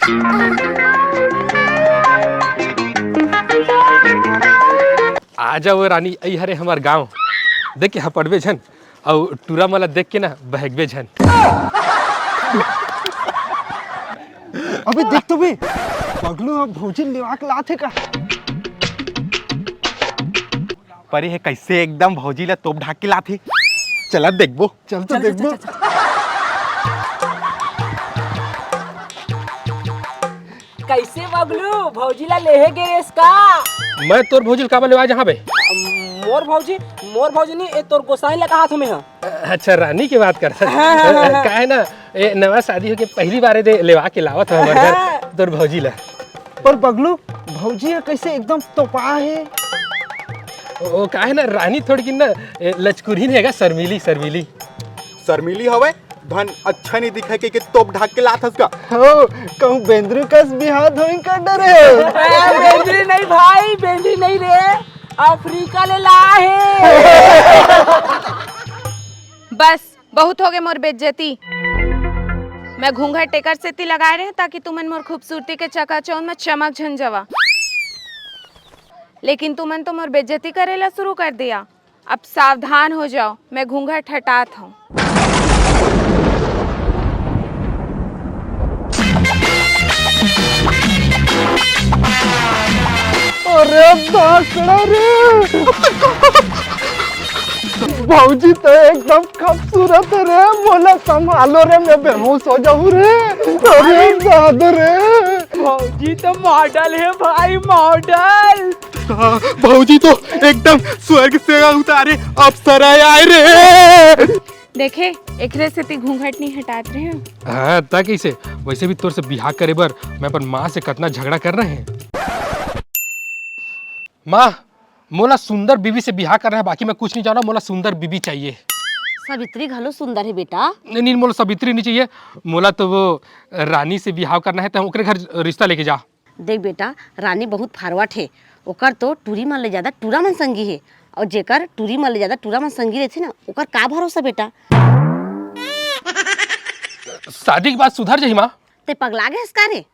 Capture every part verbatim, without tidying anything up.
आ जाओ रानी, अई हरे हमर गांव। देख के हपड़बे झन, अउ टूरा मन ला देख के ना बहकबे झन। अबे देख तो बे, पगलू ह भौजी लेवा के लात हे का? पर ये कइसे एकदम भौजी ला तोप ढाक के लात हे। चला देखबो। चल तो चल, चल, देखबो। चल, चल। कइसे पगलू, भौजी ला लेहे गे रेस का? मैं तोर भौजी ला काबर लेवा जहां बे? मोर भौजी, मोर भौजी नहीं, ए तोर गोसाई ला कहा थमे हा। अच्छा, रानी के बात कर। हाँ, हाँ, हाँ, हाँ। का है ना, ए, नवा शादी होके पहली बार ए दे लेवा के लावत हो हमर घर हाँ। तोर भौजी ला। पर पगलू, भौजी ह कइसे एकदम तोपा हे? ओ, का है ना, रानी थोड़किन ना, ए, लचकुरहिन हे गा, शर्मीली, शर्मीली। शर्मीली हवय, धन अच्छा नहीं दिखाई के, के तोप ढाक के लात हस का? हो, कहूँ बेंदरू कस बिहाव धोइन कर डरे हो। ए, बेंदरी नहीं भाई, बेंदरी नहीं रे, अफ्रीका ले ला हे। बस, बहुत होगे मोर बेइज्जती। मैं घूंघट एकर सेती लगाए रहें ताकि तुमन मोर खूबसूरती के चकाचौंध में चमक झन जवा। लेकिन तुमन तो मोर बेइज्जती करे ला शुरू कर दिया। अब सावधान हो जाओ, मैं घूंघट हटात हूँ। अरे बासड़ा रे, भौजी तो एकदम खूबसूरत हे रे, मोला संभालो रे, मैं बेहोश हो जाऊं रे। अरे दादा रे, भौजी तो मॉडल हे भाई, मॉडल। हाँ, भौजी तो एकदम स्वर्ग से उतारे अप्सरा आए रे। देखे, एकरे सेती घूंघट नहीं हटात रहे। हाँ, त कइसे? वइसे भी तोर से बिहाव करे बर मैं अपन माँ से कतना झगड़ा कर रहे हैं। माँ, मोला सुंदर बीबी से बिहाव करना है, बाकी मैं कुछ नहीं जानव, मोला सुंदर बीबी चाहिए। सावित्री घलो सुंदर हे बेटा। नहीं, नहीं, मोला सावित्री नहीं चाहिए, मोला तो वो रानी से बिहाव करना है, त ओकरे घर रिश्ता लेके जा। देख बेटा, रानी बहुत forward हे, ओकर तो टूरी मन ले ज्यादा टूरा मन संगी हे, अउ जेकर टूरी मन ले ज्यादा टूरा मन संगी रहिथे ना, ओकर का भरोसा बेटा। शादी के बाद सुधर जाही माँ। ते पगला गे हस का रे?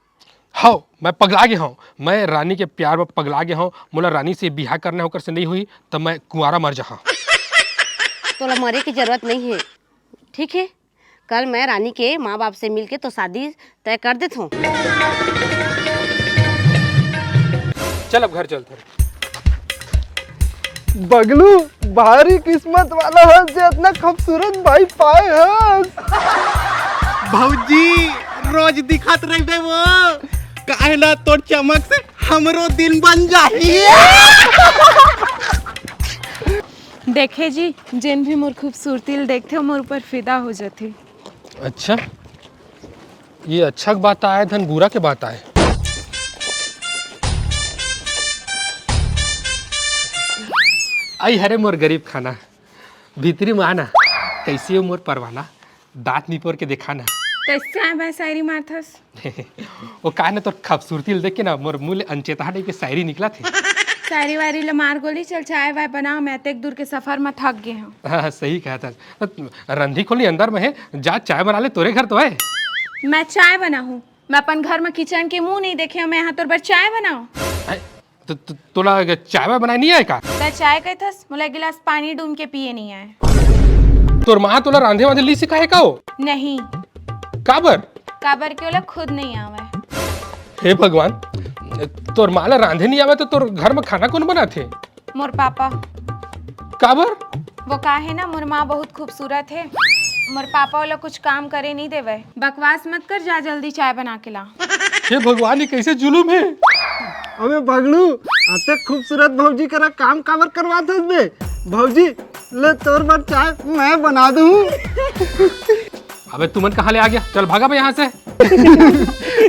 हव, मैं पगला गे हव। मैं रानी के प्यार में पगला गे हव। मोला रानी से बिहाव करना हे, ओकर से नहीं होही, त मैं कुंवारा मर जाहा। तोला मरे के जरूरत नहीं हे, ठीक हे? कल मैं रानी के माँ बाप से मिल के तो शादी तय कर देत हूँ। चल अब घर चलत हन। बगलू, भारी किस्मत वाला हस जे अतना खूबसूरत भाई पाए हस। भौजी, रोज दिखत रहिबे वो, काहे ना तोर चमक से हमरो दिन बन जाही। देखे जी, जेन भी मोर खूबसूरती ल देखथे, मोर ऊपर फिदा हो जथे। अच्छा, ये अच्छा के बात आय, धन बुरा के बात आय। आई हरे मोर गरीब खाना, भीतरी में आना, कैसे हो मोर परवाना, दांत निपोर के दिखाना। कैसे आय भाई शायरी मारथस? वो का न तोर खूबसूरती ल देख के ना मोर मुंह ले अनचेतहा टाइप के शायरी निकलत हे। शायरी वायरी ले मार गोली, चल चाय वाय बना, मैं अतेक दूर के सफर म थक गे हंव। हाँ, सही कहत हस। रंधी खोली अंदर में हे, जा चाय बना ले, तोरे घर तो हे। मैं चाय बनाहूं? मैं अपन घर म किचन के मुंह नहीं देखे हंव, मैं यहां तोर बर चाय बनाऊं? हैं? तो, तो, तोला चाय वाय बनाए नहीं आय का? तैं चाय कहथस, मोला एक गिलास पानी डूम के पिए नहीं आय। तोर माँ तोला रांधे वांधे ली सिखाए का हो? नहीं। काबर? काबर के ओला खुद नहीं आवय। हे भगवान, तोर माँ ला रांधे नहीं आवय तो तोर घर में खाना कौन बनाथे? मोर पापा। काबर? वो का हे ना, मोर माँ बहुत खूबसूरत हे, मोर पापा ओला कुछ काम करे नहीं देवय। बकवास मत कर, जा जल्दी चाय बना के ला। हे भगवान, ये कैसे जुलुम हे? अबे बगलू, अतेक खूबसूरत भौजी करा काम काबर करवात हस बे? भौजी, ले तोर बर चाय मैं बना दूं। अबे तुमन कहाँ ले आ गया? चल भागा बे यहाँ से।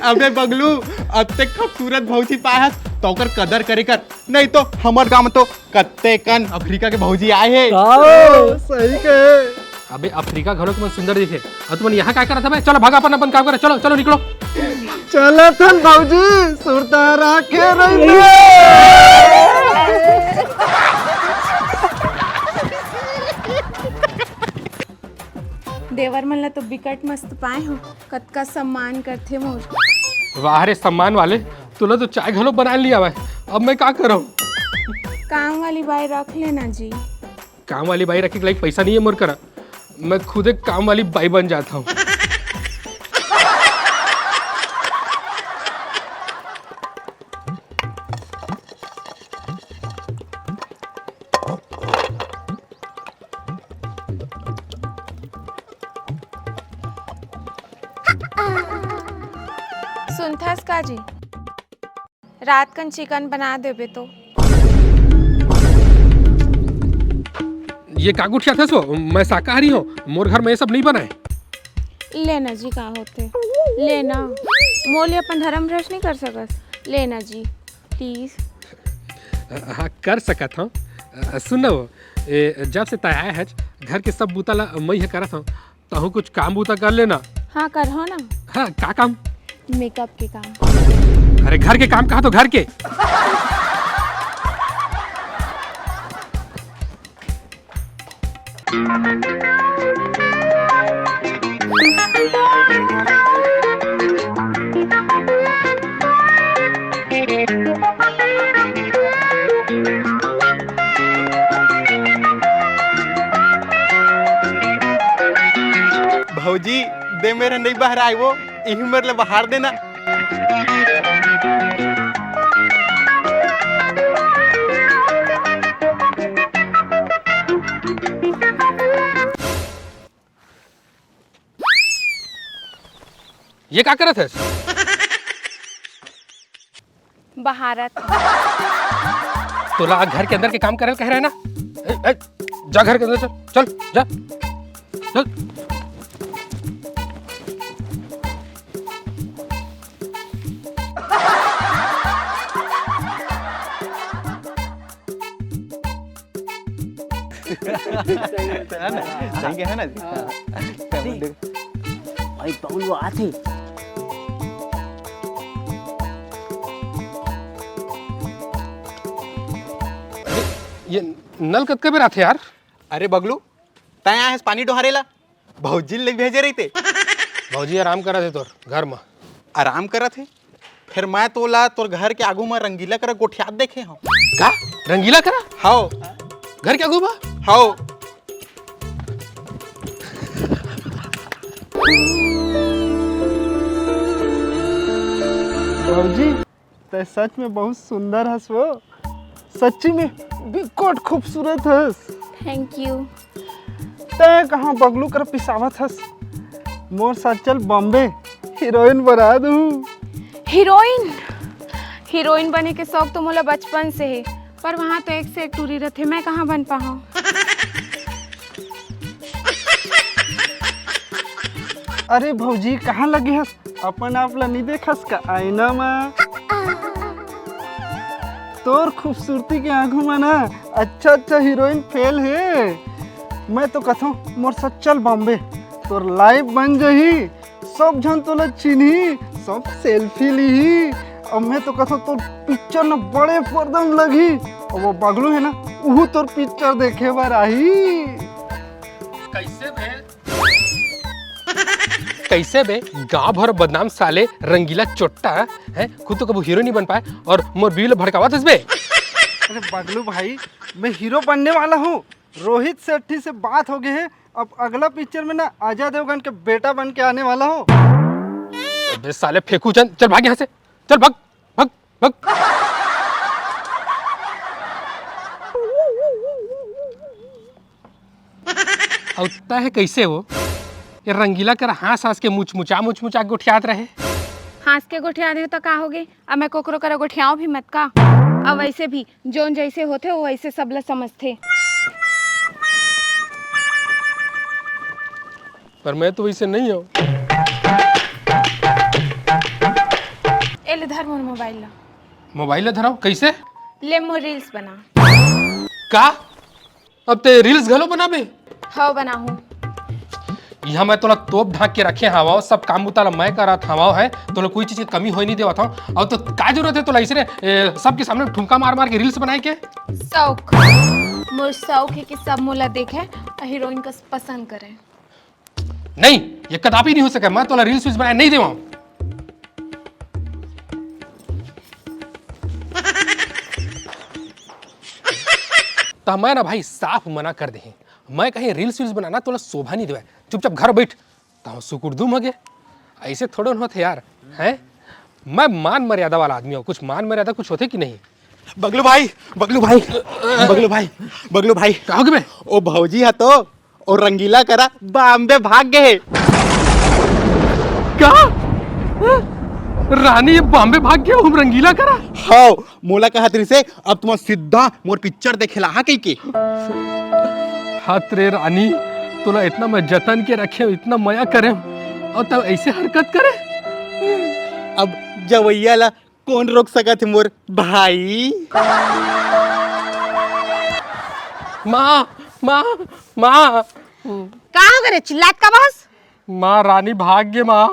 अबे बगलू, अतेक खूबसूरत भौजी पाए हस, तो ओकर कदर करे कर, नहीं तो हमर गांव में तो कत्ते कन अफ्रीका के भौजी आए हे। हाँ, सही कहे। अबे अफ्रीका घलो के मन सुंदर दिखे। अब तुमन यहाँ काय करत हवे? चलो भागा, अपन अपन काम करे। चलो, चलो निकलो। चलत हन भौजी, सुरता राखे रहिबे। देवर मन ला तो बिकट मस्त पाए हो, कतका सम्मान करथे मोर। वाह रे सम्मान वाले, तोला तो चाय घलो बनाए लिया आवय। अब मैं का करंव? काम वाली बाई रख लेना जी। काम वाली बाई रखे के लायक पैसा नहीं है मोर करा। मैं खुदे काम वाली बाई बन जात हंव। सुनथस का जी, रात कन चिकन बना देबे तो। ये का गोठियाथस वो? मैं शाकाहारी हंव, मोर घर में ये सब नहीं बनाय। ले ना जी, का होथे, ले ना, मोर ले अपन धर्म भ्रष्ट नहीं कर सकस, ले ना जी, please। हाँ, कर सकत हंव। सुन ना वो, ए, जब से तैं आय हच, घर के सब बूता ला मइं ह करत हंव, तहूँ कुछ काम बूता कर लेना। हाँ, करहूँ ना। हाँ, का काम? मेकअप के काम। अरे, घर के काम कहा तो घर के। भौजी, दे मेर नइ बहराय वो, इही मेर ले बहार देना। ये का करत हस? बहारत। तोला घर के अंदर के काम करे ल कहे रहेंव ना? ए, ए, जा घर के अंदर चल, चल, जा, चल। है ना? सही है ना जी? हाँ। भाई, बबलू आथे। अरे, ये नल कतका बेर आथे यार? अरे बगलू, तैं आए हस पानी डोहारे ला, भौजी ले भेजे रहिते। भौजी आराम करत हे तोर घर म। आराम करत हे? फेर मैं तोला तोर घर के आगू म रंगीला करा गोठियात देखे हंव। का? रंगीला करा? हव। घर के आगू म? हव। भौजी, तैं सच में बहुत सुंदर हस वो। सच्ची में बिकट खूबसूरत हस। Thank you। तैं कहाँ बगलू कर पिसावत हस? मोर साथ चल बॉम्बे, हीरोइन बना दूँ। हीरोइन? हीरोइन बने के शौक तो मोला बचपन से हे, पर वहाँ तो एक से एक टूरी रथे, मैं कहाँ बन पाहूँ? अरे भौजी, कहाँ लगे हस? अपन आप ला नी देखस का आईना मा? तोर खूबसूरती के आगू मा ना अच्छा अच्छा हीरोइन फेल हे। मैं तो कथों मोर साथ चल बॉम्बे, तोर लाइफ बन जही, सब झन तोला चिन्ही, सब सेल्फी लिही। अब मैं तो कथों तोर पिक्चर न बड़े पर्दा म लगही, अब वो बगलू हे ना, उहू तोर पिक्चर देखे बर आही। कैसे बे? कैसे बे? गांव भर बदनाम साले रंगीला चोट्टा, हैं? खुद तो कभू हीरो नहीं बन पाए और मोर बीवी ला भड़कावत हस बे। अरे बगलू भाई, मैं हीरो बनने वाला हूँ। रोहित शेट्टी से बात हो गई है, अब अगला पिक्चर में ना अजय देवगन के बेटा बन के आने वाला हूँ। अबे साले फेंकू चंद, चल भाग यहाँ से, चल भाग, भाग, भाग। अउ तैं हे कइसे वो? ये रंगीला कर हाँस हाँस के मुचमुचा मुचमुचा गोठियात रहे। हाँस के गोठिया दे त का होगे? अब मैं कोकरो करा गोठियाओं भी मत का। अब वैसे भी जोन जैसे होथे वो वैसे सबला समझथे। पर मैं तो वैसे नहीं हूँ। ए ले धर मोर मोबाइल ला। मोबाइल ला धराओ, कैसे? ले मोर रील्स बना। का? अब ते रील्स घलो बनाबे? हव, बनाहूँ। यहाँ मैं तोला तोप ढांक के रखे हवं, सब काम बुता ला मैं करत हवं, है तोला कोई चीज के कमी होए नहीं देवत हवं। और तो का जरूरत है तोला ऐसे रे, ए, सबके सामने ठुमका मार मार के रील्स बनाए के? शौक, मोर शौक है कि सब मोला देखे, हीरोइन कस पसंद करे। नहीं, ये कदापि नहीं हो सके। मैं तोला रील्स वील्स बनाए नहीं देवाऊं। त मैं ना भाई साफ मना कर देहे। मैं कहीं रील्स वील्स बनाना तोला शोभा नहीं देवे। चुपचाप घर बैठ। त सुकुरदुम हो गे। ऐसे थोड़े न होथे यार, हैं? मैं मान मर्यादा वाला आदमी हूँ, कुछ मान मर्यादा कुछ होथे कि नहीं? बगलू भाई, बगलू भाई, बगलू भाई, बगलू भाई। का हो गे बे? ओ भौजी हा तो, ओ रंगीला करा बॉम्बे भाग गे हे। का? रानी ये बॉम्बे भाग गे, हम रंगीला करा? हाव, मोला कहत रहिसे, अब तुमन सीधा मोर पिक्चर देखे ला हा कहिके। हत रे रानी, तोला इतना मैं जतन के रखे, इतना मया करे, और तब ऐसे हरकत करे? अब जवैया ला कौन रोक सकत हे मोर भाई? माँ, माँ, माँ। का हो गे रे, चिल्लात काबर हस? माँ, रानी भाग गे माँ।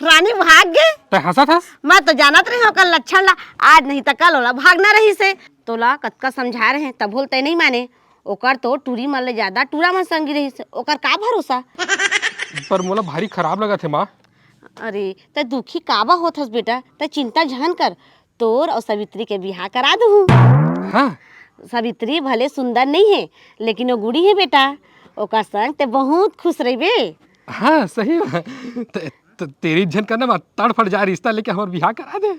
रानी भाग गे? तैं हंसत हस? मैं तो जानत रहे ओकर लक्षण ला, आज नहीं त कल ओला भागना रहिसे। तोला कतका समझाए रहे, तभो ले तैं नहीं माने। ओकर तो टूरी मन ले ज्यादा टूरा मन संगी रहिसे, ओकर का भरोसा? पर मोला भारी खराब लगत हे माँ। अरे, तैं दुखी काबर होत हस बेटा, तैं चिंता झन कर, तोर अउ सवित्री के बिहाव करा दूहूँ। हाँ। सवित्री भले सुंदर नहीं हे, लेकिन वो गुणी हे बेटा, ओकर संग तैं बहुत खुश रहिबे। हाँ, सही में। त-, त-, तेरी झन करना माँ, तड़फड़ जा रिश्ता लेके हमर बिहाव करा दे।